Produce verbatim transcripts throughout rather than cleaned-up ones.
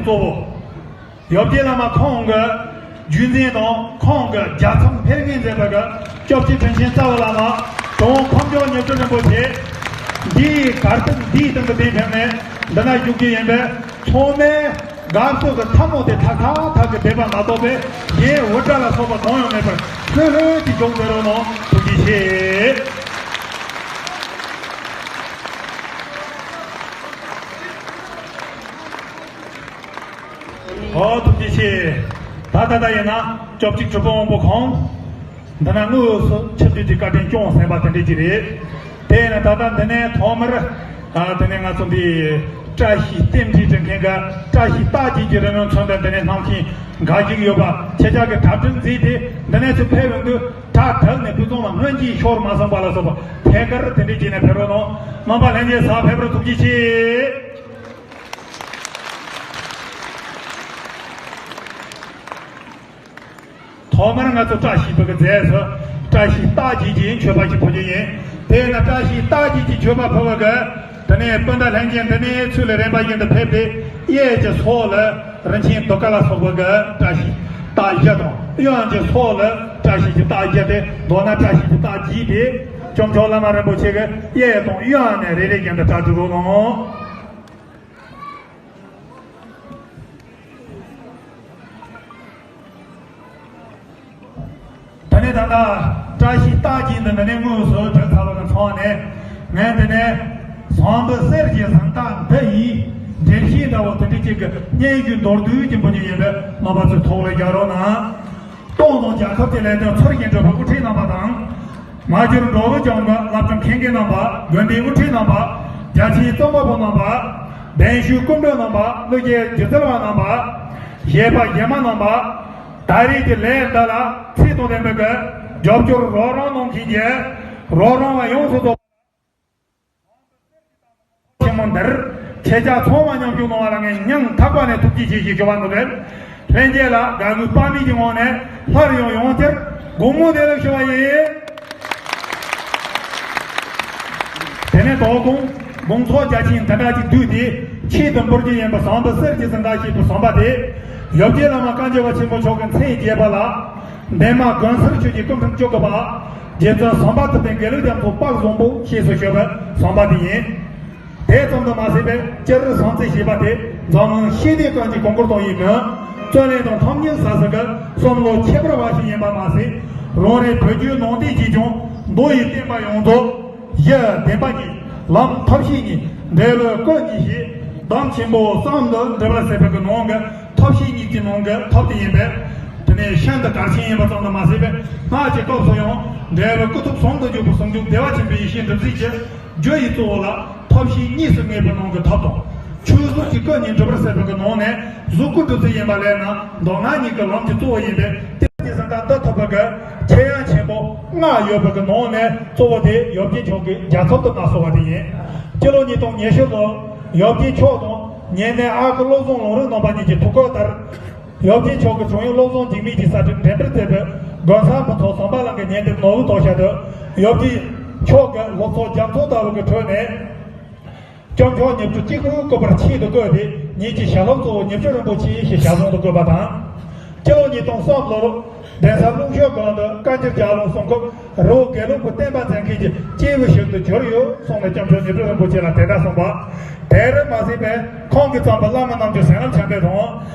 གཙོ་བོ། ཡབ་རྗེ་བླ་མ་ཁོང་གི་རྒྱུད་འཛིན་དང་ཁོང་གི་རྒྱལ་མཚམས་འཕེལ་ངེས་མཛད་པ་གི་སྐྱབས་རྗེ་དྲིན་ཆེན་རྩ་བའི་བླ་མ་དྲུང་ཁམས་ཕྱོགས་ཉི་ཤུ་རིན་པོ་ཆེ། འདིའི་གར་སྟེགས་འདིའི་སྟེང་དུ་གདན་འདྲེན་ནས་འདི་ན་བཞུགས་རྒྱུ་ཡིན་པས། ཚང་མས་དགའ་སྤྲོ་གི་ཐལ་མོ་དེ་ཐག་ཐག་ཐག་གི་བསྡད་པ་མ་གཏོགས་པས། གཞན་འུར་སྒྲ་ལ་སོགས་པ་གང་ཡང་མེད་པར་ལྷོད་ལྷོད་ཀྱིས་འཇོག་མཛད་རོགས་གནང་། ཐུགས་རྗེ་ཆེ། ཨོ། ཐུགས་རྗེ་ཆེ། ད་ད་ལྟ་ཡིན་ན་སྐྱབས་རྗེ་གྲུབ་པ་དབང་པོ་ཁོང་འདི་ན་དངོས་སུ་ཆིབས་བསྒྱུར་གྱི་བཀའ་དྲིན་སྐྱོང་ཟིན་པ་དེ་འདྲ་ཅིག་རེད། དེ་ཡིན་ན་ད་ལྟ་འདི་ནས་ཐོག་མར། ཨ། དེ་ནས་ང་ཚོ་འདི་བཀྲ་ཤིས་རྟེན་འབྲེལ་སྒྲུབ་མཁན་གྱི་བཀྲ་ཤིས་རྟགས་བརྒྱད་ཀྱི་རིམ་བྱོན་དང་། དེ་ནས་སྣང་མཁན་འགའ་ཞིག་ཡོད་པ། ཁྱེད་ཅག་གི་གྲ་སྒྲིག་མཛད་དེ་འདི་ནས་ཚུར་ཕེབས་ཡོང་དུས། གྲ་བསྒྲིགས་ནས་ཕུན་ཚོགས་ལ་སྔོན་གྱི་ཞོར་མ་སོང་བ་ལ་སོགས་པ་ཐད་ཀར་དེ་འདྲ་བྱས་ནས་ཕེབས་རོགས་གནང་། རྣམ་པ་ལྷན་རྒྱས་ཚང་ཕེབས་རོགས། ཐུགས་རྗེ་ཆེ། ཐོག་མར་ང་ཚོ་བཀྲ་ཤིས་པའི་གི་རྫས་སུ་བཀྲ་ཤིས་རྟགས་བརྒྱད་ཀྱི་མཆོད་པ་ཞིག་ཕུལ་རྒྱུ་ཡིན། དེས་ན་བཀྲ་ཤིས་རྟགས་བརྒྱད་ཀྱི་མཆོད་པ་ཕུལ་བ་གི། དེ་ནས་སྤུན་ཟླ་ལྷན་རྒྱས་འདི་ནས་ཚུར་ལ་རིམ་པ་བཞིན་དུ་ཕེབས་ཏེ། གཡས་ཀྱི་ཕྱོགས་ལ་རིན་ཆེན་དུང་དཀར་ལ་སོགས་པའི་གི་བཀྲ་ཤིས་རྟགས་བཞི་དང་། གཡོན་གྱི་ཕྱོགས་ལ་བཀྲ་ཤིས་ཀྱི་རྟགས་བརྒྱད་དེ། མདོར་ན་བཀྲ་ཤིས་ཀྱི་རྟགས་བརྒྱད་དེ། སྐྱབས་མཆོག་བླ་མ་རིན་པོ་ཆེ་གི་གཡས་དང་གཡོན་ནས་རེ་རེ་བཞིན་དུ་གྲ་སྒྲིག་རོགས་གནང་། ད་ནི་ད་ལྟ་བཀྲ་ཤིས་རྟགས་བརྒྱད་འདི་འདི་ནས་དངོས་སུ་བསྒྲིགས་ཚར་བ་དང་མཚུངས་ནས། ངས་འདི་ནས་ཟངས་བུ་གསེར་གྱི་གཟེངས་རྟགས་འདི་ཡི་འགྲེལ་བཤད་འདྲ་བོ་དེ་འདྲ་ཅིག་གི་སྙན་ཞུ་མདོར་བསྡུས་ཀྱི་འབུལ་རྒྱུ་ཡིན་པས། རྣམ་པ་ཚོས་ཐུགས་ལ་འཇགས་རོགས་གནང་། སྟོང་དང་རྒྱལ་ཁབ་ཀྱི་ལས་དོན་ཚུལ་བཞིན་སྒྲུབ་པའི་དབུ་ཁྲིད་རྣམ་པ་དང་། མ་གྱུར་འགྲོ་བའི་བྱང་གི་བླ་བྲང་མཁན་དགེ་རྣམ་པ། དགོན་སྡེའི་དབུ་ཁྲིད་རྣམ་པ། རྒྱ་ཆེའི་རྩོམ་པ་པོ་རྣམ་པ། གདན་ཞུའི་སྐུ་མགྲོན་རྣམ་པ། བློ་བརྒྱའི་སྒྱུ་རྩལ་བ་རྣམ་པ། གཞས་པ་གཞས་མ་རྣམ་པ། ད་རེས་ཀྱི་ལས་འདི་ལ་ཚད་དང་ལྡན་པའི་རྒྱབ་སྐྱོར་རོགས་རམ་གནང་མཁན་གྱི་རོགས་རམ་པ་ཡོངས་སུ་རྫོགས། ཆེན་མོ་འདིར་ཁྱེད་ཅག་ཚང་མ་མཉམ་ཞུགས་གནང་བ་ལ་ངས་སྙིང་ཐག་པ་ནས་ཐུགས་རྗེ་ཆེ་ཞེས་ཞུ་བ་ནི་རེད། ལྷན་རྒྱས་ལ་དགའ་མོས་དཔག་མེད་ཀྱི་ངང་ནས་སླར་ཡང་ཡང་བསྐྱར་དགོང་མོ་བདེ་ལེགས་ཞུ་བ་ཡིན། དེ་ནས་དོ་དགོང་དགོང་ཚོགས་རྒྱ་ཆེན་འདི་འདྲ་ཅིག་བསྡུས་ཏེ། ཆེད་དུ་འབུལ་རྒྱུ་ཡིན་པ་ཟངས་བུ་གསེར་གྱི་གཟེངས་རྟགས་ཞེས་པའི་ཟངས་པ་དེ། ཡབ་རྗེ་བླ་མ་བཀའ་འགྱུར་བ་ཆེན་པོ་མཆོག་གི་མཚན་བརྒྱད་པ་ལ། འདན་མ་དགོན་གསར་ཆོས་ཀྱི་སྐུ་ཕྲེང་བཅུ་དགུ་པ། རྗེ་བཙུན་ཟམ་པ་ཐུབ་པའི་དགེ་ལེགས་རྒྱ་མཚོ་དཔལ་བཟང་པོ་ཞེས་སུ་ཞུ་བའི་ཟམ་པ་དེ་ཡིན། དེ་ཙམ་དུ་མ་ཟད་པའི་སྤྱིར་ཟངས་རྩི་ཞེས་པ་དེ་འཛམ་གླིང་ཤེས་ལྡན་ཀུན་གྱིས་གོང་བཀུར་གཏོང་ཡུལ་གྱི་བརྩོན་ལེན་དང་ཐོབ་ཉེས་ཟ་ཟིན་གྱི་བསམ་བློ་ཁྱད་པར་བ་ཞིག་ཡིན་པ་མ་ཟད། རང་རེའི་བོད་བརྒྱུད་ནང་བསྟན་གྱིས་ཀྱང་མདོ་ཡི་བསྟན་པ་ཡོངས་རྫོགས། གཞི་བདེན་པ་གཉིས། ལམ་ཐབས་ཤེས་གཉིས། འབྲས་བུ་སྐུ་གཉིས་ཞེས། གདམས་ཆེན་པོ་གསུམ་དུ་འགྲེལ་པར་མཛད་པའི་གི་ནང་གི་ཐབས་ཤེས་གཉིས་ཀྱི་ནང་གི་ཐབས་དེ་ཡིན་པས། དེ་ནས་ཤིན་ཏུ་གལ་ཆེན་ཡིན་པ་ཙམ་དུ་མ་ཟད་པས། སྔགས་ཀྱི་སྐབས་སུ་ཡང་འབྲས་བུ་སྐུ་ཐོབ་ཟུང་དུ་འཇུག་པའི་ཟུང་འཇུག་བདེ་བ་ཆེན་པོའི་ཡེ་ཤེས་འགྲུབ་ཚུལ་གྱི་རྒྱུ་ཡི་གཙོ་བོ་ལ་ཐབས་ཤེས་གཉིས་སུ་ངེས་པའི་ནང་གི་ཐབས་དང་། ཆོས་གཟུགས་ཀྱི་སྐུ་གཉིས་འགྲུབ་པར་མཛད་པའི་གི་ནང་ནས་གཟུགས་སྐུ་འགྲུབ་ཚུལ་ཡིན་པ་ལས་ན། མདོ་སྔགས་གཉིས་ཀྱི་ལམ་གྱི་གཙོ་བོ་ཡིན་པས། དེ་ཀྱི་གཟེངས་རྟགས་འདི་ཐོབ་པ་གི་ཁྱད་ཡངས་ཆེན་པོ་ལྔ་ཡོད་པ་གི་ནང་ནས་གཙོ་བོ་དེ་ཡབ་རྗེ་མཆོག་གི་རྒྱལ་ཚབ་ཏུ་མངའ་གསོལ་བ་དེ་ཡིན། སྤྱི་ལོ་ཉིས་སྟོང་ཉི་ཤུ་ལོར་ཡབ་རྗེ་མཆོག་དང་ཉེ་གནས་ཨ་ཁུ་བློ་བཟང་ལུང་རིགས་རྣམ་པ་གཉིས་ཀྱི་ཐུགས་བཀོད་ལྟར། ཡབ་རྗེ་མཆོག་གི་དྲུང་ཡིག་བློ་བཟང་འཇིགས་མེད་ཀྱིས་གསར་འགྲེམས་འགྲེམས་སྤེལ་མཛད་པའི་དགོན་གསར་ཕུན་ཚོགས་ཟམ་པ་གླིང་གི་ཉེ་འདབས་ནོར་བུ་ཐོག་ཤར་དུ། ཡབ་རྗེ་མཆོག་གི་སློབ་ཚོགས་རྒྱ་མཚོ་ལྟ་བུ་གི་ཁྲོད་ནས། སྐྱབས་མཆོག་ཉིས་བརྒྱ་གཅིག་པུའི་སྐུ་པར་ཆེད་དུ་བཀོད་དེ། ཉིད་ཀྱི་ཞལ་སློབ་གཙོ་བོ་ཉི་ཤུ་རིན་པོ་ཆེ་ཞེས་ཞལ་བཟང་དུ་བཀོད་པ་དང་། སྤྱི་ལོ་ཉིས་སྟོང་གསུམ་ལོར་གདན་ས་ཀླུང་ཤོད་དགོན་དུ་བཀའ་འགྱུར་རྒྱལ་བློན་གསུང་སྐབས། རི་བོ་དགེ་ལུགས་པའི་བསྟན་པ་འཛིན་མཁན་གྱི་སྐྱེས་བུ་ཞིག་ཏུ་གྱུར་ཡོད་གསུངས་ནས། སྐྱབས་མཆོག་ཉི་ཤུ་རིན་པོ་ཆེ་ལ་དེ་འདྲ་གསུངས་པ། དེར་མ་ཟད་པའི་ཁོང་གིས་བརྩམས་པའི་བླ་མ་རྣམས་ཀྱི་ཟན་ལམ་འཆམ་པའི་དང་།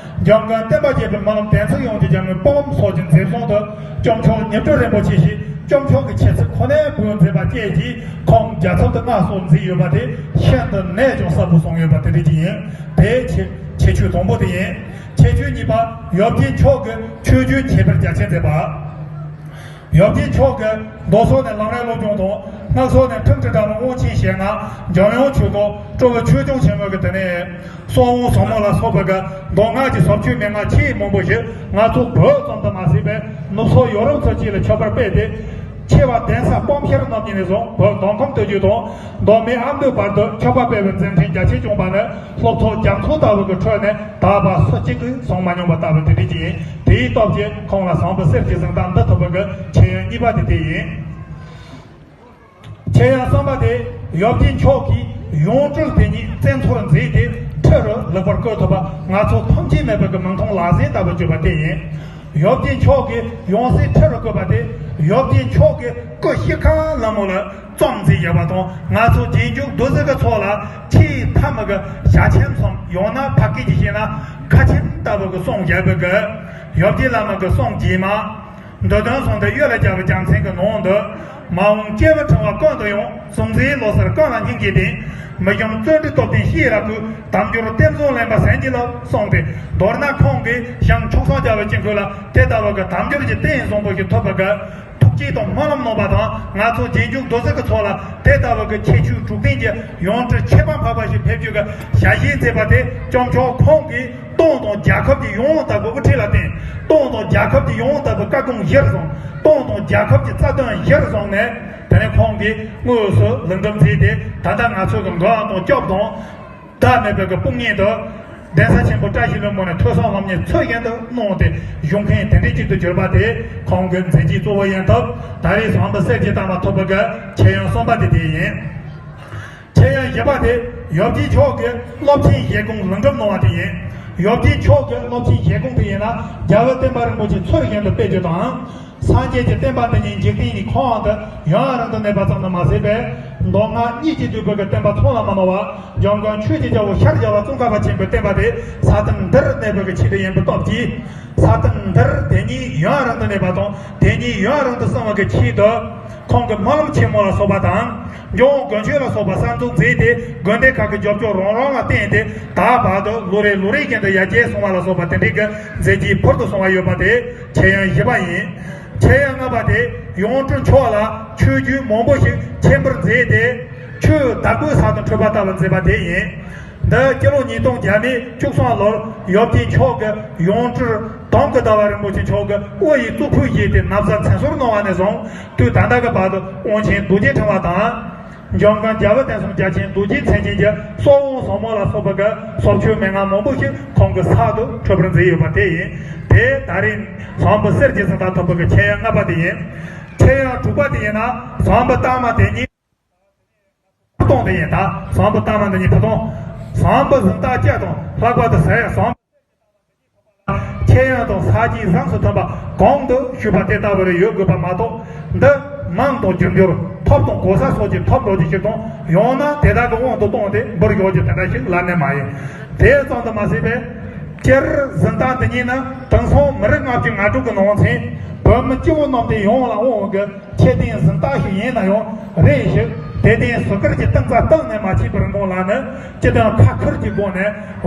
འཇམ་མགོན་བསྟན་པ་རྒྱས་པའི་སྨོན་ལམ་དོན་ཚན་ཡོངས་ཀྱི་རྒྱབ་ངོས་པོ་ཝམ་སོགས་ཀྱི་མཛེས་བཟང་དུ། སྐྱབས་མཆོག་ཉི་ཤུ་རིན་པོ་ཆེ་ཞེས་སྐྱབས་མཆོག་གི་ཁྱད་ཚུལ་ཁོ་ནའི་བུ་མཛད་པ་བཅས་ཀྱིས་ཁོང་རྒྱལ་ཚབ་ཏུ་མངའ་གསོལ་མཛད་ཡོད་པ་དེ་ཤིན་ཏུ་ནས་ཀྱང་གསལ་པོ་གསུངས་ཡོད་པ་དེ་རེད་ཀྱི་ཡིན། དེའི་ཁྱད་ཁྱད་ཆོས་དང་པོ་དེ་ཡིན། ཁྱད་ཆོས་གཉིས་པ། ཡབ་རྗེ་མཆོག་གིས་ཆོས་བརྒྱུད་ཁྱད་པར་རྒྱ་ཆེར་མཛད་པ། ཡབ་རྗེ་མཆོག་གིས་མདོ་སོགས་ནས་ལམ་རིམ་སློབ་སྦྱོང་དང་། སྔགས་སོགས་ནས་ཁྲིམས་སྒྲིག་དྲ་མ་དབང་ཆེན་ཞལ་སྔ། འཇམ་དབྱངས་ཆོས་སྐོར། སྤྲུལ་པའི་ཆོས་སྐྱོང་ཆེན་མོ་གི་དེ་ནས་གསང་བ་ཟབ་མོ་ལ་སོགས་པའི་གི་མདོ་སྔགས་ཀྱི་ཟབ་ཆོས་མན་ངག་ཆེས་མང་པོ་ཞིག་ང་ཚོ་བོད་ཙམ་དུ་མ་ཟད་པའི་ནུབ་ཕྱོགས་ཡོ་རོབ་ཚོ་བཅས་ལ་ཁྱབ་པར་སྤེལ་ཏེ། ཆེ་བ་གདན་ས་སྤོམ་ཤར་རྣམ་གཉིས་ནས་བཟུང་བོད་མདོ་ཁམས་སྟོད་རྒྱུད་དང་། མདོ་སྨད་ཨ་མདོའི་བར་དུ་ཁྱབ་པ་སྤེལ་བའི་མཛད་འཕྲིན་རྒྱ་ཆེར་བསྐྱངས་པ་ནི། སློབ་ཚོགས་རྒྱ་མཚོ་ལྟ་བུ་གི་ཁྲོད་ནས་ད་བར་སུ་གཅིག་གིས་བཟུང་མ་མྱོང་བ་ལྟ་བུ་དེ་རིགས་ཀྱིས། དེའི་སྟོབས་ཀྱིས་ཁོང་ལ་ཟངས་བུ་གསེར་གྱི་གཟེངས་རྟགས་འདི་ཐོབ་པ་གི་ཁྱད་ཡོན་གཉིས་པ་དེ་དེ་ཡིན། ཁྱད་ཡོན་གསུམ་པ་དེ། ཡབ་རྗེ་མཆོག་གིས་ཡང་སྤྲུལ་དེ་ཉིད་བཙན་ཚོགས་མཛད་དེ། ཁྲི་རུ་ལེགས་པར་བཀོད་ཐུབ་པ། ང་ཚོ་ཐམས་ཅད་མེད་པའི་གི་མིག་མཐོང་ལག་ཟིན་ལྟ་བུ་གྱུར་པ་དེ་ཡིན། ཡབ་རྗེ་མཆོག་གིས་ཡང་སྲིད་ཁྲི་རུ་བཀོད་པ་དེ། ཡབ་རྗེ་མཆོག་གི་སྐུ་ཤི་ཁ་ལ་མོ་ལ་རྩོམ་མཛད་ཡོད་པ་དང་། ང་ཚོ་རྗེས་འཇུག་རྡོ་རྗེ་གི་ཚོགས་ལ་ཆེས་མཐའ་མ་གི་ཞལ་ཆེམས་སམ། ཡང་ན་ཕ་སྐད་ཀྱིས་བཤད་ན་ཁ་ཆེམས་ལྟ་བུ་གི་གསུང་བཞག་པའི་གི་ཡབ་རྗེ་བླ་མ་གི་གསུང་རྗེས་མ། འདི་དོན་གསུངས་ཏེ་གཡུལ་ལ་བརྒྱབ་པའི་རྒྱལ་མཚན་གྱི་ནང་དུ། མ་འོངས་སྐྱེ་བ་ཕྲེང་བ་ཀུན་ཏུ་ཡང་། གཟུང་འཛིན་ལོག་སར་ཀུན་ལ་སྙིང་རྗེ་ལྡན། མི་ཞུམ་བརྩོན་འགྲུས་སྟོབས་ལྡན་ཤེས་རབ་ཀུན། དལ་འབྱོར་རྟེན་བཟང་ལེན་པར་གསན་གྱིས་ལ་གསུངས་ཏེ། མདོར་ན་ཁོང་གིས་ཞིང་ཆོག་གསུམ་རྒྱལ་བའི་དཀྱིལ་འཁོར་ལ་དེ་ལྟ་བུ་གི་དལ་འབྱོར་གྱི་རྟེན་བཟང་པོ་ཞིག་ཐོབ་པ་གི་ཐུགས་བསྐྱེད་དང་སྨོན་ལམ་གནང་བ་དང་། ང་ཚོ་རྗེས་འཇུག་རྡོ་རྗེ་གི་ཚོགས་ལ་དེ་ལྟ་བུ་གི་ཁྱད་ཆོས་དྲུག་ལྡན་གྱི་ཡང་སྤྲུལ་ཁྱད་པར་འཕགས་པ་ཞིག་ཕེབས་རྒྱུ་གི་ཞལ་བཞེས་མཛད་པ་དེ། སྐྱབས་མཆོག་ཁོང་གིས་ཏང་དང་རྒྱལ་ཁབ་ཀྱི་ཡོངས་ལྟ་བུ་དབུ་ཁྲིད་ལ་བསྟེན། ཏང་དང་རྒྱལ་ཁབ་ཀྱི་ཡོངས་ལྟ་བུ་བཀའ་དགོངས་གཞིར་བཟུང་། ཏང་དང་རྒྱལ་ཁབ་ཀྱི་རྩ་དོན་གཞིར་བཟུང་ནས། དེ་ནས་ཁོང་གིས་དངོས་སུ་ལས་འགུལ་མཛད་དེ། ད་ལྟ་ང་ཚོ་གི་མགོན་དང་སྐྱབས་དང་། ཟླ་མེད་པའི་གི་དཔུང་གཉེན་དུ། གདན་ས་ཆེན་པོ་བཀྲ་ཤིས་ལྷུན་པོ་ནས་ཐོས་བསམ་སློབ་གཉེར་ཚུལ་བཞིན་དུ་གནང་སྟེ། བཞུགས་མཁན་དེ་འདྲའི་ཅིག་ཏུ་གྱུར་པ་དེ་ཁོང་གི་མཛད་རྗེས་གཙོ་བོ་ཡིན་སྟབས། ད་རེས་བཟང་པོ་གསེར་གྱི་རྟགས་མ་ཐོབ་པའི་གི་ཁྱེད་ཡང་གསུམ་པ་དེ་དེ་ཡིན། ཁྱེད་ཡང་བཞི་པ་དེ་ཡབ་རྗེ་མཆོག་གིས་སློབ་ཆེན་བཞེད་དགོངས་ལམ་འགྲུབ་གནང་བ་དེ་ཡིན། ཡབ་རྗེ་མཆོག་གི་སློབ་ཆེན་བཞེད་དགོངས་དེ་ཡིན་ན། རྒྱལ་བ་བསྟན་པ་རིན་པོ་ཆེ་ཚུལ་བཞིན་དུ་སྤེལ་རྒྱུ་དང་། སངས་རྒྱས་ཀྱི་བསྟན་པ་འདི་ཉིད་འཇིག་རྟེན་ནས་ཁོང་དུ་ཡུན་རིང་དུ་གནས་པ་ཙམ་དུ་མ་ཟད་པར། མདོ་སྔགས་གཉིས་ཀྱིས་བསྡུས་པའི་གི་བསྟན་པ་ཚང་ལ་མ་ནོར་བར། འཇམ་མགོན་ཆོས་ཀྱི་རྒྱལ་པོ་ཤར་རྒྱལ་བ་ཙོང་ཁ་པ་ཆེན་པོའི་བསྟན་པ་དེ་ས་སྟེང་འདིར་གནས་པའི་གི་ཆེད་དུ་ཡིན་པའི་སྟོབས་ཀྱིས། ས་སྟེང་འདིར་དེ་ཉིད་ཡུན་རིང་དུ་གནས་པ་དང་། དེ་ཉིད་ཡུན་རིང་དུ་གསལ་བའི་གི་ཆེད་དུ། ཁོང་གི་སྨོན་ལམ་ཆེན་མོ་ལ་སོགས་པ་དང་། འཇམ་དབྱངས་དཀོན་མཆོག་ལ་སོགས་པ་གསར་འཛུགས་མཛད་དེ། དགོན་སྡེ་ཁག་གི་རྒྱབ་སྐྱོར་རང་རང་ལ་བརྟེན་ཏེ། ད་བར་དུ་ལོ་རེ་ལོ་རེ་བཞིན་དུ་ཡར་རྒྱས་སོང་བ་ལ་སོགས་པ་དེ་འདྲའི་གི་མཛད་རྗེས་ཕུལ་དུ་སོང་བ་ཡོད་པ་དེ། ཁྱེད་ཡང་བཞི་པ་ཡིན། ཁྱེད་ཡང་ལྔ་པ་དེ་ཡང་སྤྲུལ་མཆོག་ལ་ཆོས་བརྒྱུད་མང་པོ་ཞིག་ཆེན་པོར་མཛད་དེ། ཆོས་བདག་པོའི་ས་དང་འཕྲད་པ་ལྟ་བུ་མཛད་པ་དེ་ཡིན། འདི་སྤྱི་ལོ་ཉིས་སྟོང་བརྒྱ་མེད་བཅུ་གསུམ་ལོར་ཡབ་རྗེ་མཆོག་གི་ཡང་སྤྲུལ་དོམ་གི་ཟླ་བ་རིན་པོ་ཆེ་མཆོག་གི་དབུ་ཡི་གཙུག་ཕུད་བཞེས་ཏེ་ན་བཟའ་མཚན་གསོལ་གནང་བ་ནས་བཟུང་། དུས་ད་ལྟ་གི་བར་དུ་དབང་ཆེན་རྡོ་རྗེ་ཕྲེང་བ་དང་། འཇམ་མགོན་རྒྱལ་བ་བསྟན་སྲུང་རྒྱལ་ཆེན་རྡོ་རྗེ་མཚན་ཅན་གྱི་སྲོག་དབང་ཟབ་མོ་ལ་སོགས་པ་གི་ཟབ་ཆོས་མན་ངག་མང་པོ་ཞིག་ཁོང་གི་ས་དུ་འཕྲོད་པར་མཛད་ཡོད་པ་དེ་ཡིན། དེ་ད་རེས་བཟང་པོ་གསེར་གྱི་གཟེངས་རྟགས་ཐོབ་པ་གི་ཁྱེད་ཡང་ལྔ་པ་དེ་ཡིན། ཁྱེད་ཡང་དྲུག་པ་དེ་ཡིན་ན། བཟང་པོ་ལྟག་མ་དེ་ཉིད་ཕུ་ཐུང་དེ་ཡིན། ད་བཟང་པོ་ལྟག་མ་དེ་ཉིད་ཕུ་ཐུང་། བཟང་པོ་གཟེངས་རྟགས་བཅས་དང་ལྷག་པར་དུ་ཟེར་ཡང་བཟང་པོ། ཁྱེད་ཡང་དང་ས་གཞི་གཟེངས་སུ་ཐོན་པ་གོང་དུ་ཞུས་པ་དེ་ལྟ་བུ་རེ་ཡོད་དགོས་པ་མ་གཏོགས། འདི་མིང་དང་རྒྱུ་འབྱོར། ཐོབ་དང་གོ་ས་སོགས་ཀྱི་ཐོབ་འགྲོ་རྒྱུ་ཞིག་དང་། ཡང་ན་དེ་དག་གི་དབང་དུ་བཏང་སྟེ་འབུར་བཞག་རྒྱུ་དེ་འདྲ་ཞིག་ལ་གནས་མ་ཡིན། དེ་ཙམ་དུ་མ་ཟད་པས། སྤྱིར་གཟེངས་རྟགས་འདི་ཉིད་ནི་དེང་སང་མི་རིགས་ལྔ་བཅུ་ང་དྲུག་གི་ནང་ཚན་བོད་མི་སྤྱི་བོ་གནམ་བསྟན་ཡོངས་ལ་དབང་བའི་གི་ཆེ་ལྡན་གཟེངས་རྟགས་ཤིག་ཡིན་ན་ཡང་རེ་ཞིག་དེ་ལྡན་ཟུར་བཀར་གྱི་སྟངས་རྩ་སྟངས་ནས་མ་ཕྱེས་པར་འགོངས་ལ་ནི། སྤྱི་དོན་ཁ་ཁུར་གྱི་སྒོ་ནས་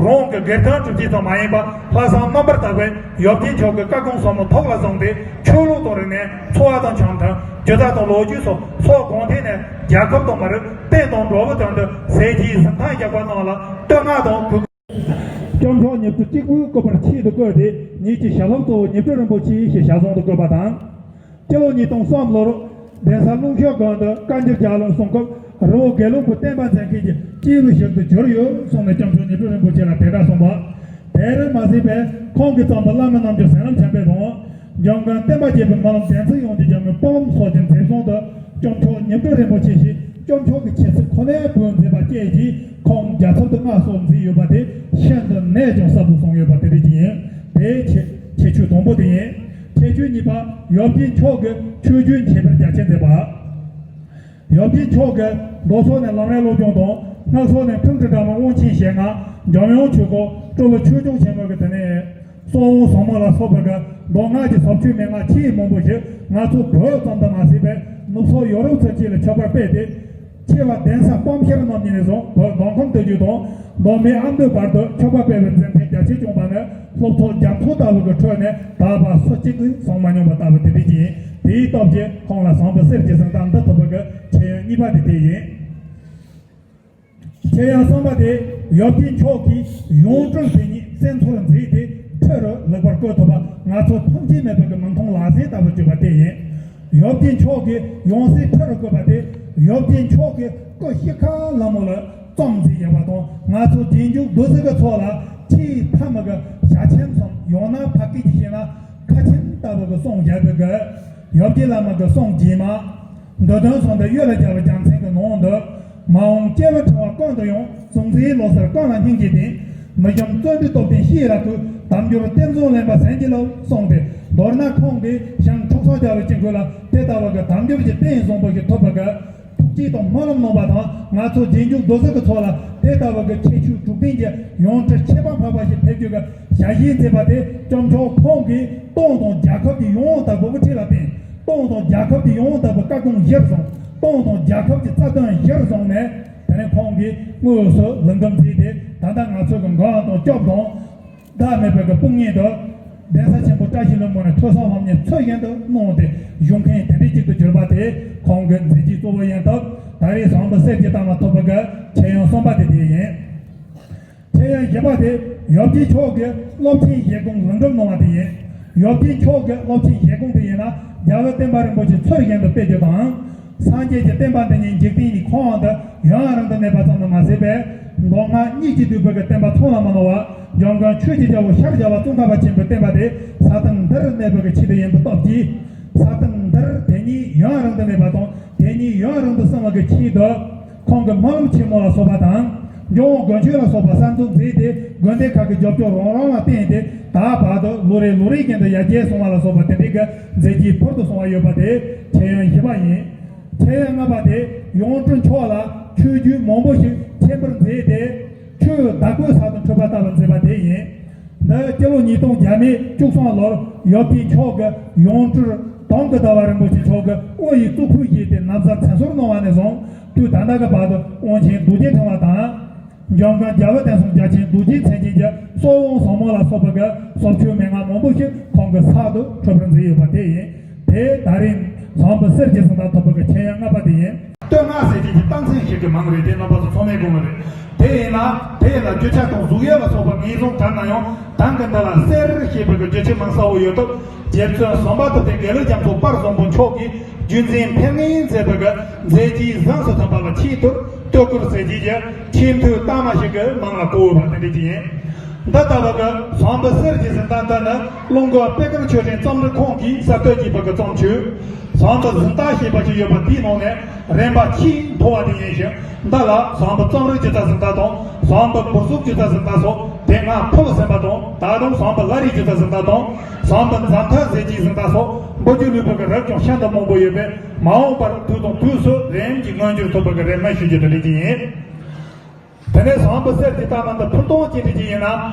རང་གི་སྒེར་དོན་སྒྲུབ་ཆེད་ཙམ་མ་ཡིན་པར། ལྷག་བསམ་རྣམ་པར་དག་པའི་ཡབ་རྗེ་མཆོག་གི་བཀའ་དགོངས་ཟབ་མོ་ཐུགས་ལ་བཟུང་སྟེ། ཆོས་ལུགས་དང་རིག་གནས། འཚོ་བ་དང་འཆམ་མཐུན། སྒྱུ་རྩལ་དང་ལོ་རྒྱུས་སོགས་ཕྱོགས་གང་ཐད་ནས་རྒྱལ་ཁབ་དང་མི་རིགས། བསྟན་དང་འགྲོ་བའི་དོན་དུ་ཟས་བཅད་གཟེངས་རྟགས་བཞག་པ་རྣམས་ལ་བསྟོད་བསྔགས་དང་གུས། སྐྱབས་མཆོག་ཉིད་དུ་གཅིག་པུས་བཀུར་པར་ཆེད་དུ་བཀོད་དེ། ཉིད་ཀྱི་ཞལ་སློབ་གཙོ་བོ་ཉི་སྤྲུལ་རིན་པོ་ཆེ་ཞེས་ཞལ་བཟང་དུ་བཀོད་པ་དང་། སྤྱི་ལོ་ཉིས་སྟོང་གསུམ་ལོར་གདན་ས་ཀླུང་ཤོད་དགོན་དུ་བཀའ་འགྱུར་རྒྱལ་བློན་གསུང་སྐབས། རི་བོ་དགེ་ལུགས་པའི་བསྟན་པ་འཛིན་མཁན་གྱི་སྐྱེས་བུ་ཞིག་ཏུ་གྱུར་ཡོད་གསུངས་ནས། སྐྱབས་མཆོག་ཉི་སྤྲུལ་རིན་པོ་ཆེ་ལ་དེ་ལྟར་གསུངས་པ། དེར་མ་ཟད་པས། ཁོང་གིས་བརྩམས་པའི་བླ་མའི་རྣམ་འགྱུར་ཟེར་ལམ་ཆེན་པོའི་དང་། འཇམ་མགོན་བསྟན་པ་རྒྱས་པའི་སྨོན་ལམ་གདན་ཚིགས་ཡོངས་ཀྱི་རྒྱབ་ངོས་པོམ་སོགས་ཀྱི་མཛེས་བཟང་དུ། སྐྱབས་མཆོག་ཉི་སྤྲུལ་རིན་པོ་ཆེ་ཞེས་སྐྱབས་མཆོག་གི་ཁྱད་ཚིག་ཁོ་ནའི་བོད་མཛད་པ་བཅས་ཀྱིས་ཁོང་རྒྱལ་ཚབ་ཏུ་མངའ་གསོལ་མཛད་ཡོད་པ་དེ་ཤིན་ཏུ་ནས་ཀྱང་གསལ་པོ་གསུངས་ཡོད་པ་དེ་རེད་ཀྱི་ཡིན། དེའི་ཁྱད་ཁྱད་ཆོས་དང་པོ་དེ་ཡིན། ཁྱད་ཆོས་གཉིས་པ། ཡབ་རྗེ་མཆོག་གིས་ཆོས་བརྒྱུད་མཁྱེན་པར་རྒྱ་ཆེར་མཛད་པ། ཡབ་རྗེ་མཆོག་གིས་མདོ་སོགས་ནས་ལམ་རིམ་སློབ་སྦྱོང་དང་། སྔགས་སོགས་ནས་ཁྲིམས་དྲི་བྲལ་མའི་དབང་ཆེན་ཞལ་སྔ། འཇམ་དབྱངས་ཆོས་སྐོར། སྤྲུལ་པའི་ཆོས་སྐྱོང་ཆེན་མོ་གི་དེ་ནས། གསོལ་བ་ཟབ་མོ་ལ་སོགས་པའི་གི་མདོ་སྔགས་ཀྱི་ཟབ་ཆོས་མན་ངག་ཆེས་མང་པོ་ཞིག་ང་ཚོ་བོད་ཙམ་དུ་མ་ཟད་པའི་ནུབ་ཕྱོགས་ཡོ་རོབ་ཚུན་ཆད་ལ་ཁྱབ་པར་སྤེལ་ཏེ། ཆེ་བ་གདན་ས་པམ་ཤར་རྣམ་གཉིས་ནས་བཟུང་བོད་མདོ་ཁམས་སྟོད་རྒྱུད་དང་མདོ་སྨད་ཨ་མདོའི་བར་དུ་ཁྱབ་པར་སྤེལ་བའི་མཛད་འཕྲིན་རྒྱ་ཆེར་བསྐྱངས་པ་ནི། སློབ་ཚོགས་རྒྱ་མཚོ་ལྟ་བུ་གི་ཁྲོད་ནས་ད་བར་སུ་གཅིག་གིས་བཟུང་མ་མྱོང་བ་ལྟ་བུ་དེ་འདྲ་ཅིག་ཡིན། དེའི་སྟོབས་ཀྱིས་ཁོང་ལ་བཟང་པོ་གསེར་གྱི་གཟེངས་རྟགས་འདི་ཐོབ་པ་གི་ཁྱད་ཡོན་གཉིས་པ་དེ་དེ་ཡིན། ཁྱེད་ཡང་གསུངས་པ་དེ། ཡབ་རྗེ་མཆོག་གིས་ཡང་སྤྲུལ་དེ་ཉིད་བཙན་ཚོགས་མཛད་དེ་ཁྲི་རུ་ལེགས་པར་བཀོད་ཐུབ་པ། ང་ཚོ་ཐམས་ཅད་མེད་པའི་གི་མིག་མཐོང་ལག་ཟིན་ལྟ་བུ་གྱུར་པ་དེ་ཡིན། ཡབ་རྗེ་མཆོག་གིས་ཡང་སྲིད་ཁྲི་རུ་བཀོད་པ་དེ། ཡབ་རྗེ་མཆོག་གི་སྐུ་ཤི་ཁ་ལ་མོ་ལ་རྩོམ་མཛད་ཡོད་པ་དང་། ང་ཚོ་རྗེས་འཇུག་རྡོ་རྗེ་གི་ཚོགས་ལ་ཆེས་མཐའ་མ་གི་ཞལ་ཆེམས་སམ། ཡང་ན་ཕ་སྐད་ཀྱིས་བཤད་ན་ཁ་ཆེམས་ལྟ་བུ་གི་གསུང་བཞག་པའི་གི་ཡབ་རྗེ་བླ་མ་གི་གསུང་རྗེས་མ། འདི་དོན་གསུངས་ཏེ་གཡུལ་ལ་བརྒྱབ་པའི་རྒྱལ་མཚན་གྱི་ནང་དུ། མ་འོངས་སྐྱེ་བ་ཕྲེང་བ་ཀུན་ཏུ་ཡང་། གཟུང་འཛིན་ལོག་སར་ཀུན་ལ་སྙིང་རྗེ་ལྡན། མི་འཇམ་བརྩོན་འགྲུས་སྟོབས་ལྡན་ཤེས་རབ་ཀུན། དལ་འབྱོར་གཏེར་བཟང་ལེན་པ་སེམས་ཀྱི་བློ། གསུངས་ཏེ། མདོར་ན་ཁོང་གིས་ཞིང་འབྲོག་ས་རྒྱ་བོད་ཀྱི་ཁུལ་ལ་དེ་ལྟ་བུ་གི་དལ་འབྱོར་གྱི་རྟེན་བཟང་པོ་ཞིག་ཐོབ་པ་གི་ཐུགས་བསྐྱེད་དང་སྨོན་ལམ་གནང་བ་དང་། ང་ཚོ་རྗེས་འཇུག་རྡོ་གཟུགས་ཀྱི་ཚོགས་ལ་དེ་ལྟ་བུ་གི་ཁྱད་ཆོས་དྲུག་ལྡན་གྱི་ཡང་སྤྲུལ་ཁྱད་པར་འཕགས་པ་ཞིག་ཕེབས་རྒྱུ་གི་ཞལ་བཞེས་མཛད་པ་དེ། སྐྱབས་མཆོག་ཁོང་གིས་ཏང་དང་རྒྱལ་ཁབ་ཀྱི་ཡོང་འབབ་ལྟ་བུ་དབུ་ཁྲིད་ལ་བསྟེན། ཏང་དང་རྒྱལ་ཁབ་ཀྱི་ཡོང་འབབ་ལྟ་བུ་བཀའ་དགོངས་གཞིར་བཟུང་། ཏང་དང་རྒྱལ་ཁབ་ཀྱི་རྩ་དོན་གཞིར་བཟུང་ནས། དེ་ནས་ཁོང་གིས་དངོས་སུ་ལས་འགུལ་མཛད་དེ། ད་ལྟ་ང་ཚོ་གི་མགོན་དང་སྐྱབས་དང་། ཟླ་མེད་པའི་གི་དཔུང་གཉེན་དུ། གདན་ས་ཆེན་པོ་བཀྲ་ཤིས་ལྷུན་པོ་ནས་ཐོས་བསམ་སློབ་གཉེར་ཚུལ་བཞིན་དུ་གནང་སྟེ། བཞུགས་མཁན་དེ་འདྲའི་གཅིག་ཏུ་གྱུར་པ་དེ་ཁོང་གི་མཛད་རྗེས་གཙོ་བོ་ཡིན་སྟབས། ད་རེས་ཟམ་པ་གསེར་གྱི་རྟགས་མ་ཐོབ་པ་གི་ཁྱད་ཡོན་གསུམ་པ་དེ་དེ་ཡིན། ཁྱད་ཡོན་བཞི་པ་དེ་ཡབ་རྗེ་མཆོག་གི་སློབ་ཆེན་བཞེས་སྒོམ་ལམ་སྒྲོན་གནང་བ་དེ་ཡིན། ཡབ་རྗེ་མཆོག་གི་སློབ་ཆེན་བཞེས་སྒོམ་དེ་ཡིན་ན། རྒྱལ་བའི་བསྟན་པ་རིན་པོ་ཆེ་ཚུལ་བཞིན་དུ་སྤེལ་རྒྱུ་དང་། སངས་རྒྱས་ཀྱི་བསྟན་པ་འདི་ཉིད་འཇིག་རྟེན་ནས་ཁོང་དུ་ཡུན་རིང་དུ་གནས་པ་ཙམ་དུ་མ་ཟད་པར། མདོ་སྔགས་གཉིས་ཀྱིས་བསྡུས་པའི་གི་བསྟན་པ་ཚང་ལ་མ་ནོར་བ། འཇམ་མགོན་ཆོས་ཀྱི་རྒྱལ་པོ་ཤར་རྒྱལ་བ་ཙོང་ཁ་པ་ཆེན་པོའི་བསྟན་པ་དེ་ས་སྟེང་འདིར་གནས་པའི་གི་ཆེད་དུ་ཡིན་པའི་སྟོབས་ཀྱིས། ས་སྟེང་འདིར་དེ་ཉིད་ཡུན་རིང་དུ་གནས་པ་དང་། དེ་ཉིད་ཡུན་རིང་དུ་གསལ་བའི་གི་ཆེད་དུ། ཁོང་གི་སྨོན་ལམ་ཆེན་མོ་ལ་སོགས་པ་དང་། འཇམ་དབྱངས་དཀོན་མཆོག་ལ་སོགས་པ་གསར་འཛུགས་མཛད་དེ། དགོན་སྡེ་ཁག་གི་རྒྱབ་སྐྱོར་རང་རང་ལ་བརྟེན་ཏེ། ད་བར་དུ་ལོ་རེ་ལོ་རེ་བཞིན་དུ་ཡར་རྒྱས་སོང་བ་ལ་སོགས་པ་དེ་འདྲའི་གི་མཛད་རྗེས་ཕུལ་དུ་སོང་བ་ཡོད་པ་དེ་ཁྱད་ཡོན་བཞི་པ་ཡིན། ཁྱད་ཡོན་ལྔ་པ་དེ་ཡང་སྤྲུལ་མཆོག་ལ་ཆོས་བརྒྱུད་མང་པོ་ཞིག་མཁྱེན་པར་མཛད་དེ། ཆོས་བདག་པོའི་ས་དང་འཕྲད་པ་ལྟ་བུ་མཛད་པ་དེ་ཡིན། འདི་སྤྱི་ལོ་ཉིས་སྟོང་བརྒྱ་མེད་བཅུ་གསུམ་ལོར་ཡབ་རྗེ་མཆོག་གི་ཡང་སྤྲུལ་དོམ་གྱི་ཟླ་བ་རིན་པོ་ཆེ་མཆོག་གི་དབུ་ཡི་གཙུག་ཕུད་བཞེས་ཏེ་ན་བཟའ་མཚན་གསོལ་གནང་བ་ནས་བཟུང་དུས་ད་ལྟ་གི་བར་དུ་དབང་ཆེན་རྡོ་རྗེ་ཕྲེང་བ་དང་། འཇམ་མགོན་རྒྱལ་བའི་བསྟན་སྲུང་རྒྱ་ཆེན་རྡོ་རྗེ་མཚན་ཅན་གྱི་གསོལ་དབང་ཟབ་མོ་ལ་སོགས་པ་གི་སོག་ཆོས་མན་ངག་མང་པོ་ཞིག་ཁོང་གི་ས་དུ་འཕྲོད་པར་མཛད་ཡོད་པ་དེ་ཡིན། དེ་ད་རིང་ཟམ་པ་གསེར་གྱི་གཟེངས་རྟགས་ཐོབ་པ་གི་ཁྱད་ཡོན་ལྔ་པ་དེ་ཡིན། བསྟོད་བསྔགས་ཟེར་གྱི་གི་རྟགས་མཚན་ཞིག་གི་མིང་རེད་དེ། རྣམ་པ་ཚོ་ཚང་མས་དགོངས་པ་རེད། དེ་ཡིན་ན་དེ་ཡིན་ན་རྒྱུ་ཆ་དང་གཟུགས་དབྱིབས་ལ་སོགས་པ་ངེས་བཟུང་དྲན་ན་ཡང་། དེང་གི་འདི་ལ་གསེར་ཞེས་པའི་གི་རྒྱུ་ཆ་མིང་གསལ་བོ་ཡོད་སྟབས། རྗེ་བཙུན་ཟམ་པ་ཐུབ་བསྟན་དགེ་ལེགས་རྒྱ་མཚོ་དཔལ་བཟང་པོ་མཆོག་གིས་རྒྱུན་འཛིན་ཕེབས་ངེས་མཛད་པའི་གི་མཛད་རྗེས་གཟེངས་སུ་ཐོན་པ་ལ་ཆེད་དུ་བསྟོད་བཀུར་ཟེར་གྱི་གི་ཆེས་མཐོའི་རྟགས་མ་ཞིག་གི་མིང་ལ་གོ་བ་དེ་འདྲ་ཅིག་ཡིན། འདི་ལྟ་བུ་གི་ཟམ་པ་གསེར་གྱི་གཟེངས་རྟགས་འདི་ནི་ཀླུ་མགར་པད་དཀར་ཆོས་སྒྲོན་རྩོམ་སྒྲིག་ཁང་གིས་གསར་གཏོད་བགྱིས་པའི་གི་རྩོམ་ཆོས། ཟམ་པ་གཟེངས་རྟགས་ཞེས་པ་ཅིག་ཡོད་པ་དེའི་ནང་ནས་རིམ་པ་ཆེས་མཐོ་བ་དེ་ཡིན་ཞིང་། འདི་ལ་ཟམ་པ་རྩོམ་རིག་སྒྱུ་རྩལ་གཟེངས་རྟགས་དང་། ཟམ་པ་འབུར་གཟུགས་སྒྱུ་རྩལ་གཟེངས་རྟགས་སོགས་དེ་སྔ་ཕུལ་ཟིན་པ་དང་། ད་དུང་ཟམ་པ་བླ་རིགས་སྒྱུ་རྩལ་གཟེངས་རྟགས་དང་། ཟམ་པ་འཛམ་ཐང་ཟས་ཀྱི་གཟེངས་རྟགས་སོགས་འབུལ་རྒྱུ་ལུས་པའི་གི་རིགས་ཀྱང་ཤིན་ཏུ་མང་པོ་ཡོད་པས། མ་འོངས་པར་དུས་དང་དུས་སུ་རིམ་གྱིས་མངོན་འགྱུར་ཐུབ་པའི་གི་རེ་སྨོན་ཞུ་རྒྱུ་དེ་འདྲ་ཅིག་ཡིན། དེ་ནས་ཟམ་པ་གསེར་གྱི་རྟགས་མ་འདི་ཕུལ་སྟངས་ཅི་འདྲ་ཅིག་ཡིན་ན།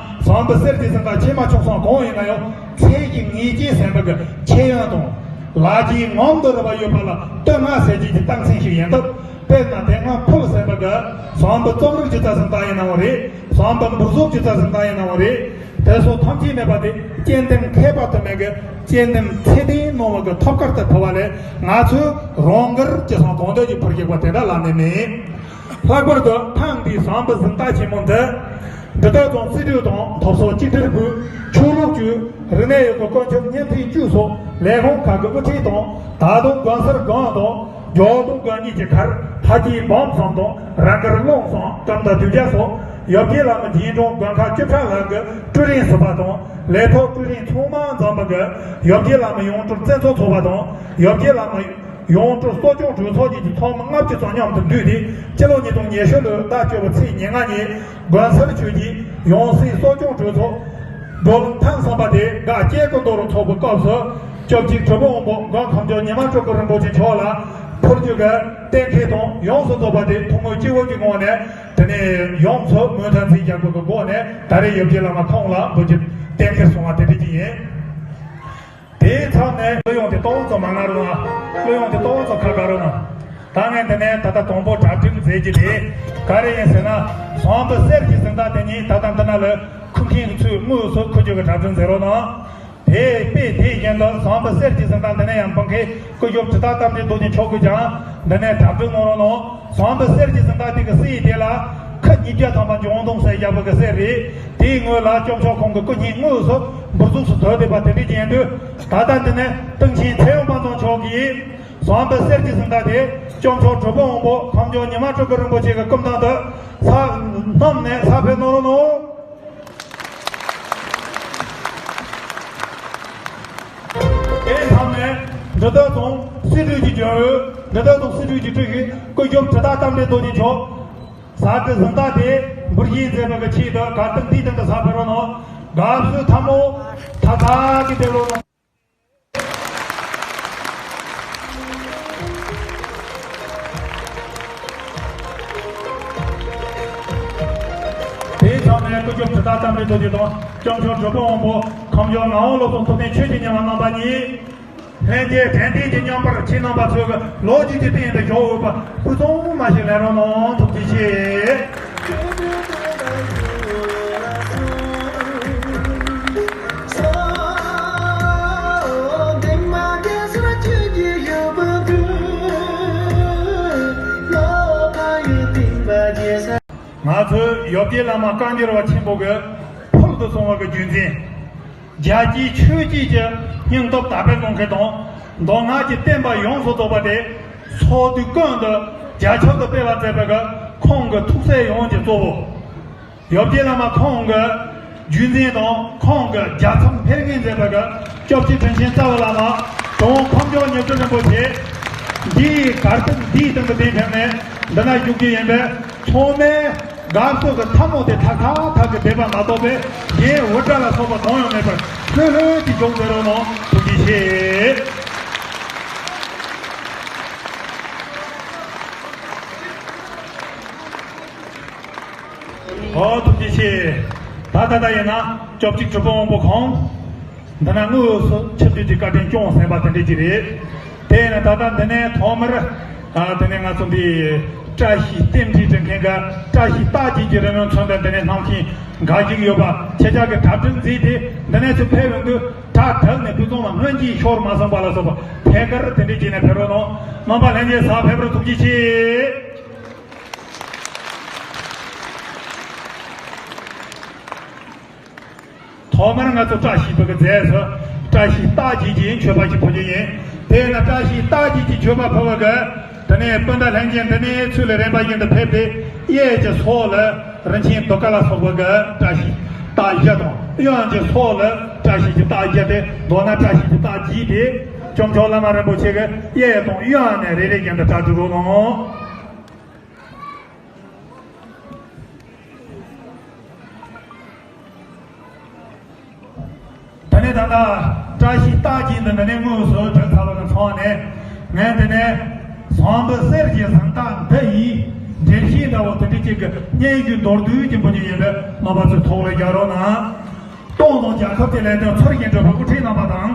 ཟམ་པ་གསེར་གྱི་གཟེངས་རྟགས་ཆེ་མ་ཆུང་གསུམ་གང་ཡིན་ན་ཡང་ཚད་ཀྱི་ངེས་ཅན་ཟིན་པ་གི་ཁྱད་ཡོན་དང་། ལག་རྗེས་ངང་དུ་རེ་བ་ཡོད་པ་ལ་བསྟོད་བསྔགས་ཟེར་རྒྱུ་གི་རྟགས་མཚན་ཞིག་ཡིན་སྟབས། དཔེར་ན་དེ་སྔ་ཕུལ་ཟིན་པ་གི་ཟམ་པ་རྩོམ་རིག་སྒྱུ་རྩལ་གཟེངས་རྟགས་ཡིན་ནའང་རེད། ཟམ་པ་འབུར་གཟུགས་སྒྱུ་རྩལ་གཟེངས་རྟགས་ཡིན་ནའང་རེད། དེ་སོགས་ཐམས་ཅད་མེད་པ་དེ་དཔྱད་འདེམས་མཁས་པ་དུ་མས་གི་དཔྱད་འདེམས་ཚད་ལྡན་གནང་བ་གི་ཐབས་དཀར་དུ་ཕུལ་བ་ལས། ང་ཚོས་རང་དགར་ཅི་སང་གང་འདོད་ཀྱི་ཕུལ་བཞག་པ་དེ་འདྲ་ལ་ནི་མེད། ལྷག་པར་དུ་ཐེངས་འདིའི་ཟམ་པ་གཟེངས་རྟགས་ཆེན་མོ་འདི། འབྲི་དར་རྫོང་རྩིས་སྤྲོད་དང་ཐོབ་ས་གཅིག་སྒྲིལ་པུའུ། ཆོས་ལུགས་ཅུས། རིག་གནས་ཡུལ་སྐོར་དཀོན་མཆོག་བརྙན་འཕྲིན་ཅུས་སོགས་ལས་ཁུངས་ཁག་གི་དབུ་ཁྲིད་དང་། ད་དུང་དགོན་སར་དགོན་དང་། ཇོ་དུང་དགོན་གཉིས་ཀྱི་མཁར། ལྷ་སྐྱིད་འབུམ་གསུམ་དང་། ར་མགར་ཀླུང་གསུམ། ཀམ་མདའ་དུས་བརྒྱ་སོགས་ཡབ་རྗེ་བླ་མ་རྗེས་འབྲང་དགོན་ཁག་བཅུ་ཕྲག་ལྷག་གི་ཀྲུའུ་རིན་ཟུར་པ་དང་། ལས་ཐོག་ཀྲུའུ་རིན་ཚང་མ་འཛོམས་པ་གི་ཡབ་རྗེ་བླ་མ་ཡང་སྤྲུལ་བཙན་ཚོགས་ཚོགས་པ་དང་། ཡབ་རྗེ་བླ་མ་ཡང་སྤྲུལ་གསོ་སྐྱོང་གྲོས་ཚོགས་བཅས་ཀྱི་ཚོགས་མི་ལྔ་བཅུ་ཙམ་མཉམ་དུ་འདུས་ཏེ། སྤྱི་ལོ་ཉིས་སྟོང་ཉི་ཤུ་ལོའི་ཟླ་བཅུ་པའི་ཚེས་ཉེར་ལྔ་ཉིན་དགོན་སར་ཆོས་ཀྱི་ཡང་སྲིད་གསོ་སྐྱོང་གྲོས་ཚོགས་བགྲོ་གླེང་ཐེངས་གསུམ་པ་དེ་འགག་སྐྱེལ་སྐུ་མདོ་རུ་འཚོགས་པའི་སྐབས་སུ། སྐྱབས་རྗེ་གྲུབ་པའི་དབང་པོ་མགོན་ཁམས་ལྕམ་ཉི་མ་སྤྲུལ་སྐུ་རིན་པོ་ཆེ་མཆོག་ལ་ཕུལ་རྒྱུ་གི་གཏན་འཁེལ་དང་། ཡོངས་སུ་རྫོགས་པ་དེ་ཐུན་མོང་སྤྱི་བོ་གི་ངོས་ནས། དེ་ནས་ཡོངས་སུ་མོས་མཐུན་མཛད་རྒྱུ་གི་སྒོ་ནས་ད་རེས་ཡབ་རྗེ་བླ་མ་ཁོང་ལ་འབུལ་རྒྱུ་གཏན་འཁེལ་སོང་བ་དེ་འདྲ་ཅིག་ཡིན། དེའི་མཚམས་ནས་གླུ་དབྱངས་དེ་ཏོག་ཙམ་མ་ངར་རོགས་གནང་། གླུ་དབྱངས་དེ་ཏོག་ཙམ་ཁ་བཀག་རོགས་གནང་། ད་ངས་འདི་ནས་ད་ལྟ་དང་པོ་གྲ་སྒྲིག་མཛད་རྒྱུ་དེ་ག་རེ་ཡིན་ཟེར་ན། ཟམ་པ་གསེར་གྱི་གཟེངས་རྟགས་དེ་ཉིད་ད་ལྟ་འདི་ན་ལ་འཁུར་མཁན་གྱི་ཚུལ་དངོས་སུ་འཁུར་རྒྱུ་གི་གྲ་སྒྲིག་མཛད་རོགས་གནང་། དེ་དཔེ་དེ་བཞིན་དུ་ཟམ་པ་གསེར་གྱི་གཟེངས་རྟགས་འདི་ནས་ཡང་འབུལ་མཁན་སྐུ་ཞབས་དྲི་ལྡོག་རྟ་མགྲིན་རྡོ་རྗེ་མཆོག་གིས་ཀྱང་འདི་ནས་གྲ་སྒྲིག་གནང་རོགས་གནང་། ཟམ་པ་གསེར་གྱི་གཟེངས་རྟགས་དེ་གི་གསེར་ཡིག་དེ་ལ་ཁ་ཉིས་བརྒྱ་ཐམ་པ་འཇོང་དུང་ཟེར་རྒྱ་བོད་ཀྱི་གསེར་རེད། དེའི་ངོས་ལ་སྐྱབས་མཆོག་ཁོང་གི་སྐུ་བརྙན་དངོས་སུ་འབུར་གཟུགས་སུ་བསྡུས་བསྡད་པ་དེ་འདྲ་ཅིག་ཡིན་དུས། ད་ལྟ་འདི་ནས་སྟེང་ཆེན་ཚེ་དབང་དཔལ་བཟང་མཆོག་གིས་ཟམ་པ་གསེར་གྱི་གཟེངས་རྟགས་དེ་སྐྱབས་མཆོག་གྲུབ་པའི་དབང་པོ་ཁམས་ལྕམ་ཉི་མ་སྤྲུལ་སྐུ་རིན་པོ་ཆེ་གི་སྐུ་མདུན་དུ་ས་བསྣམས་ནས་ཕྱག་ཕེབས་གནང་རོགས་གནང་། དེའི་མཚམས་ནས་འབྲི་དར་རྫོང་སྲིད་གྲོས་ཀྱི་རྒྱུན་ཨུ། འབྲི་དར་རྫོང་སྲིད་གྲོས་ཀྱི་ཀྲུའུ་ཞི་སྐུ་ཞབས་དྲི་ལྡོག་རྟ་མགྲིན་རྡོ་རྗེ་མཆོག་ཟམ་གྱི་གཟེངས་རྟགས་དེ་ འབུར་བཞེས་མཛད་པ་གི་ཆེད་དུ་གར་སྟེགས་འདིའི་སྟེང་དུ་ཕྱག་ཕེབས་རོགས་གནང་། དགའ་བསུ་ཐལ་མོ་ཐག་ཐག་གིས་སྟེར་རོགས་གནང་། དེའི་མཚམས་ནས་སྐུ་ཞབས་དྲི་ཟླ་རྟ་མགྲིན་རྡོ་རྗེ་དང་སྐྱབས་མཆོག་གྲུབ་པ་དབང་པོ་ཁམས་ལྗོངས་ངག་དབང་བློ་བཟང་ཐུབ་བསྟན་ཆོས་ཀྱི་ཉི་མ་རྣམ་པ་གཉིས། ལྷན་རྒྱས་དྲན་རྟེན་གྱི་མཉམ་པར་ཁྱེད་རྣམ་པ་ཚོས་ཀྱི་ལོ་རྒྱུས་ཀྱི་སྟེང་དུ་ཞོག་འོས་པ་སྐུ་གསུང་མ་ཞིག་ལེན་རོགས་གནང་། ཐུགས་རྗེ་ཆེ། ང་ཚོས་ཡབ་རྗེ་བླ་མ་བཀའ་འགྱུར་བ་ཆེན་པོ་གི་ཕུལ་དུ་སོང་བ་གི་རྒྱུ་མཚན། རྒྱལ་གཅེས་ཆོས་གཅེས་ཀྱི་སྙིང་སྟོབས་དར་སྤེལ་གཏོང་མཁན་དང་། མདོ་སྔགས་ཀྱི་བསྟན་པ་ཡོངས་སུ་རྫོགས་པ་དེ་ཕྱོགས་དུས་ཀུན་ཏུ་རྒྱ་ཁྱབ་ཏུ་སྤེལ་བར་མཛད་པའི་གི་ཁོང་གི་ཐུགས་སྲས་ཡོངས་ཀྱི་གཙོ་བོ། ཡབ་རྗེ་བླ་མ་ཁོང་གི་རྒྱུད་འཛིན་དང་ཁོང་གི་རྒྱལ་མཚམས་འཕེལ་ངེས་མཛད་པའི་གི་སྐྱབས་རྗེ་དྲིན་ཆེན་རྩ་བའི་བླ་མ་དང་ཁམས་ལྗོངས་ཉི་སྤྲུལ་རིན་པོ་ཆེ། འདིའི་གར་སྟེགས་འདིའི་སྟེང་དུ་གདན་འདྲེན་ནས་འདི་ན་བཞུགས་རྒྱུ་ཡིན་པས། ཚང་མས་དགའ་བསུ་གི་ཐལ་མོ་དེ་ཐག་ཐག་ཐག་གིས་རྦད་པ་མ་གཏོགས་པས། གཞན་འུར་སྒྲ་ལ་སོགས་པ་གང་ཡང་མེད་པར་ལྷོད་ལྷོད་ཀྱིས་འཇོག་མཛད་རོགས་གནང་། ཐུགས་རྗེ་ཆེ། ཨོ་ཐུགས་རྗེ་ཆེ། ད་ད་ལྟ་ཡིན་ན་སྐྱབས་རྗེ་གྲུབ་པ་དབང་པོ་ཁོང་འདི་ན་དངོས་སུ་ཆིབས་བསྒྱུར་གྱི་བཀའ་དྲིན་སྐྱོང་ཟིན་པ་དེ་འདྲ་ཅིག་རེད། དེ་ཡིན་ན་ད་ལྟ་འདི་ནས་ཐོག་མར་ཨ་དེ་ནས་ང་ཚོ་འདི་བཀྲ་ཤིས་རྟེན་འབྲེལ་སྒྲིག་མཁན་གྱི་བཀྲ་ཤིས་རྟགས་བརྒྱད་ཀྱི་རིང་ལ་མཚོན་པའི་འདི་ནས་སྣང་ཆེན་འགའ་ཞིག་ཡོད་པ། ཁྱེད་ཅག་གི་གྲ་སྒྲིག་མཛད་དེ་འདི་ནས་ཚུར་ཕེབས་ཡོང་དུས་གྲ་བསྒྲིགས་ནས་ཕུན་ཚོགས་ལ་སྔོན་གྱི་ཤོར་མ་སོང་པ་ལ་སོགས་པ་ཐད་ཀར་དེ་འདྲ་བྱས་ནས་ཕེབས་རོགས་གནང་། རྣམ་པ་ལྷན་རྒྱས་ཕྱག་ཕེབས་རོགས། ཐུགས་རྗེ་ཆེ། ཐོག་མར་ང་ཚོ་བཀྲ་ཤིས་པའི་གི་རྫས་སུ་བཀྲ་ཤིས་རྟགས་བརྒྱད་ཀྱི་མཆོད་པ་ཞིག་ཕུལ་རྒྱུ་ཡིན། དེས་ན་བཀྲ་ཤིས་རྟགས་བརྒྱད་ཀྱི་མཆོད་པ་ཕུལ་བ་གི་དེ་ནས་སྤུན་ཟླ་ལྷན་རྒྱས་འདི་ནས་ཚུར་ལ་རིམ་པ་བཞིན་དུ་ཕེབས་ཏེ། གཡས་ཀྱི་ཕྱོགས་ལ་རིན་ཆེན་དུང་དཀར་ལ་སོགས་པའི་གི་བཀྲ་ཤིས་རྟགས་བཞི་དང་། གཡོན་གྱི་ཕྱོགས་ལ་བཀྲ་ཤིས་ཀྱི་རྟགས་བརྒྱད་དེ། མདོར་ན་བཀྲ་ཤིས་ཀྱི་རྟགས་བརྒྱད་དེ། སྐྱབས་མཆོག་བླ་མ་རིན་པོ་ཆེ་གི་གཡས་དང་གཡོན་ནས་རེ་རེ་བཞིན་དུ་གྲ་སྒྲིག་རོགས་གནང་། ད་ནི་ད་ལྟ་བཀྲ་ཤིས་རྟགས་བརྒྱད་འདི་འདི་ནས་དངོས་སུ་བསྒྲིགས་ཚར་བ་དང་མཚུངས་ནས། ངས་འདི་ནས་ཟངས་བུ་གསེར་གྱི་གཟེངས་རྟགས་འདི་ཡི་འགྲེལ་བཤད་འདྲ་བོ་དེ་འདྲ་ཅིག་གི་སྙན་ཞུ་མདོར་བསྡུས་ཀྱི་འབུལ་རྒྱུ་ཡིན་པས། རྣམ་པ་ཚོས་ཐུགས་ལ་འཇགས་རོགས་གནང་། ཏང་དང་རྒྱལ་ཁབ་ཀྱི་ལས་དོན་ཚུལ་བཞིན་སྒྲུབ་པའི་དབུ་ཁྲིད་རྣམ་པ་དང་།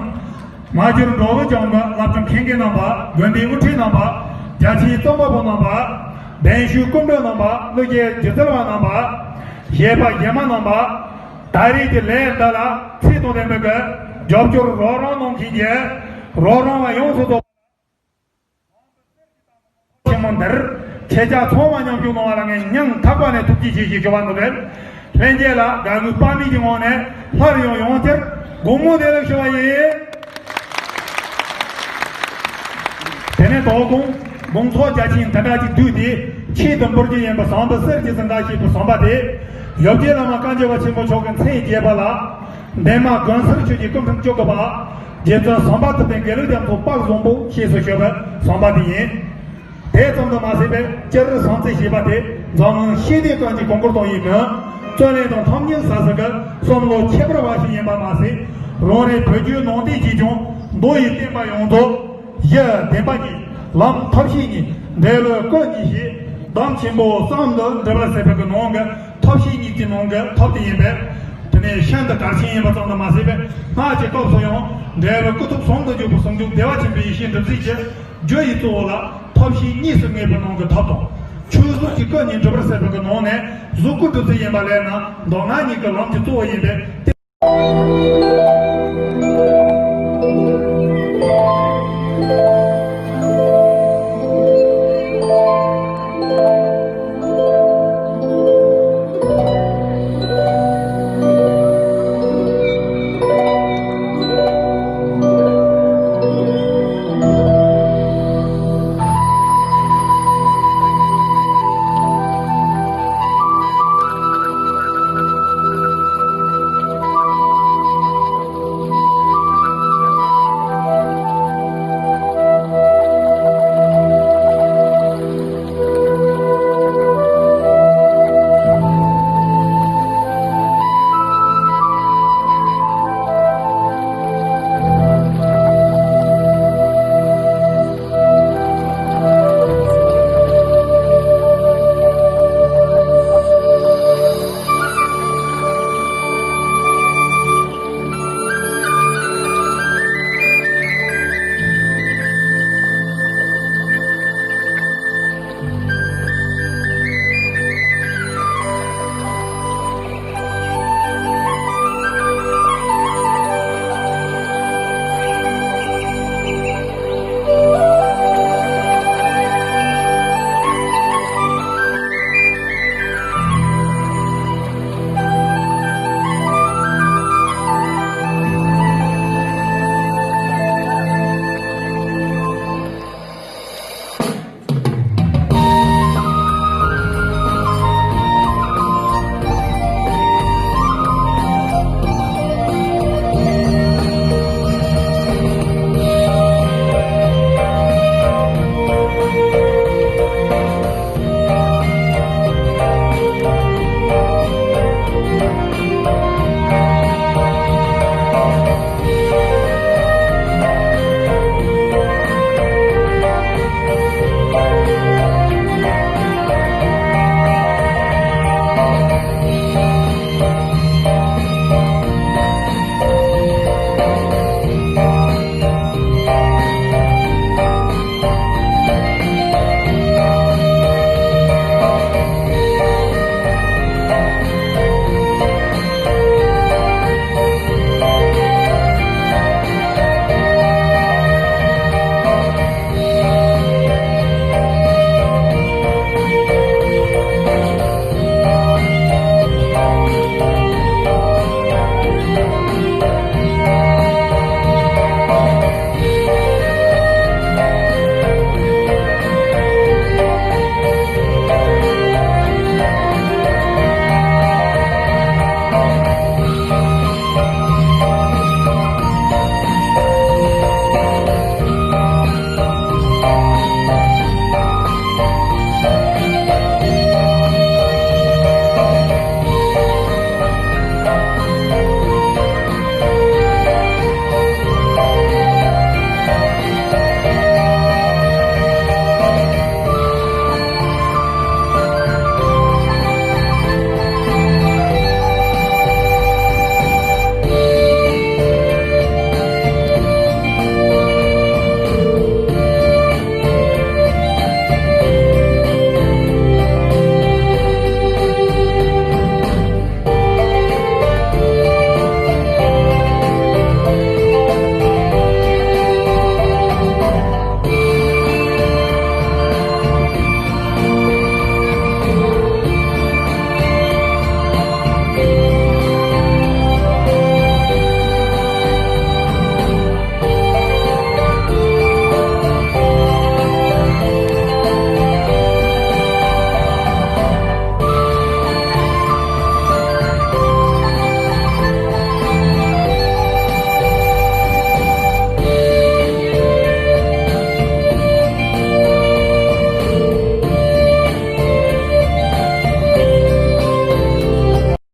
མ་གྱུར་འགྲོ་བའི་བྱང་གི་བླ་བྲང་མཁན་རྒན་རྣམ་པ། དགོན་སྡེའི་དབུ་ཁྲིད་རྣམ་པ། རྒྱ་ཆེའི་རྩོམ་པ་པོ་རྣམ་པ། གདན་ཞུའི་སྐུ་མགྲོན་རྣམ་པ། བློ་སྐྱེད་སྒྱུ་རྩལ་བ་རྣམ་པ། གཞས་པ་གཞས་མ་རྣམ་པ། ད་རེས་ཀྱི་ལས་འདི་ལ་ཚད་དང་ལྡན་པའི་རྒྱབ་སྐྱོར་རོགས་རམ་གནང་མཁན་གྱི་རོགས་རམ་བ་ཡོངས་སུ་རྫོགས། ཆེན་མོ་འདིར་ཁྱེད་ཅག་ཚང་མ་མཉམ་ཞུགས་གནང་བ་ལ་ངས་སྙིང་ཐག་པ་ནས་ཐུགས་རྗེ་ཆེ་ཞེས་ཞུ་བ་འདུག་པས། ལྷན་རྒྱས་ལ་དགའ་མོས་དཔག་མེད་ཀྱི་ངང་ནས་སླར་ཡང་ཡང་བསྐྱར་དགོང་མོ་བདེ་ལེགས་ཞུ་བ་ཡིན། དེ་ནས་དོ་དགོང་དགོང་ཚོགས་རྒྱ་ཆེན་འདི་འདྲ་ཅིག་བསྡུས་ཏེ་ཆེད་དུ་འབུལ་རྒྱུ་ཡིན་པ་ཟངས་བུ་གསེར་གྱི་གཟེངས་རྟགས་ཞེས་པའི་ཟངས་པ་དེ། ཡབ་རྗེ་བླ་མ་བཀའ་འགྱུར་བ་ཆེན་པོ་མཆོག་གི་མཚན་བརྒྱད་པ་ལ། འདན་མ་དགོན་གསར་ཆོས་ཀྱི་སྐུ་ཕྲེང་བཅུ་དགུ་པ་རྗེ་བཙུན་ཟམ་པ་ཐུབ་བསྟན་དགེ་ལེགས་རྒྱ་མཚོ་དཔལ་བཟང་པོ་ཞེས་སུ་ཞུ་བའི་ཟམ་པ་དེ་ཡིན། དེ་ཙམ་དུ་མ་ཟད་པའི་སྤྱིར་ཟངས་རྩི་ཞེས་པ་དེ་འཛམ་གླིང་ཤེས་ལྡན་ཀུན་གྱིས་གོང་བཀུར་གཏོང་ཡུལ་མིན། བརྩོན་ལེན་དང་ཐོབ་ཉེས་ཟ་ཟི་གི་བསམ་བློ་ཁྱད་པར་བ་ཞིག་ཡིན་པ་མ་ཟད། རང་རེའི་བོད་བརྒྱུད་ནང་བསྟན་གྱིས་ཀྱང་མདོ་ཡི་བསྟན་པ་ཡོངས་རྫོགས། གཞི་བདེན་པ་གཉིས། ལམ་ཐབས་ཤེས་གཉིས། འབྲས་བུ་སྐུ་གཉིས་ཞེས། གདམས་ཆེན་པོ་གསུམ་དུ་འགྲུབ་པར་ཟད་པའི་གི་ནང་གི་ཐབས་ཤེས་གཉིས་ཀྱི་ནང་གི་ཐབས་དེ་ཡིན་པས། དེ་ནས་ཤིན་ཏུ་གལ་ཆེན་ཡིན་པ་ཙམ་དུ་མ་ཟད་པས། སྔགས་ཀྱི་སྐབས་སུ་ཡང་འབྲས་བུ་སྐུ་ཐོབ་ཟུང་དུ་འཇུག་པའི་ཟུང་འཇུག་བདེ་བ་ཆེན་པོའི་ཡེ་ཤེས་སྒྲུབ་བྱེད་ཀྱི་རྒྱུ་ཡི་གཙོ་བོ་ལ་ཐབས་ཤེས་གཉིས་སུ་ངེས་པའི་ནང་གི་ཐབས་དང་། ཆོས་གཟུགས་ཀྱི་སྐུ་གཉིས་འགྲུབ་པར་ཟད་པའི་གི་ནང་ནས་གཟུགས་སྐུ་སྒྲུབ་བྱེད་ཡིན་པ་ལས་ན་མདོ་སྔགས་གཉིས་ཀྱི་ལམ་གྱི་གཙོ་བོ་ཡིན་པས།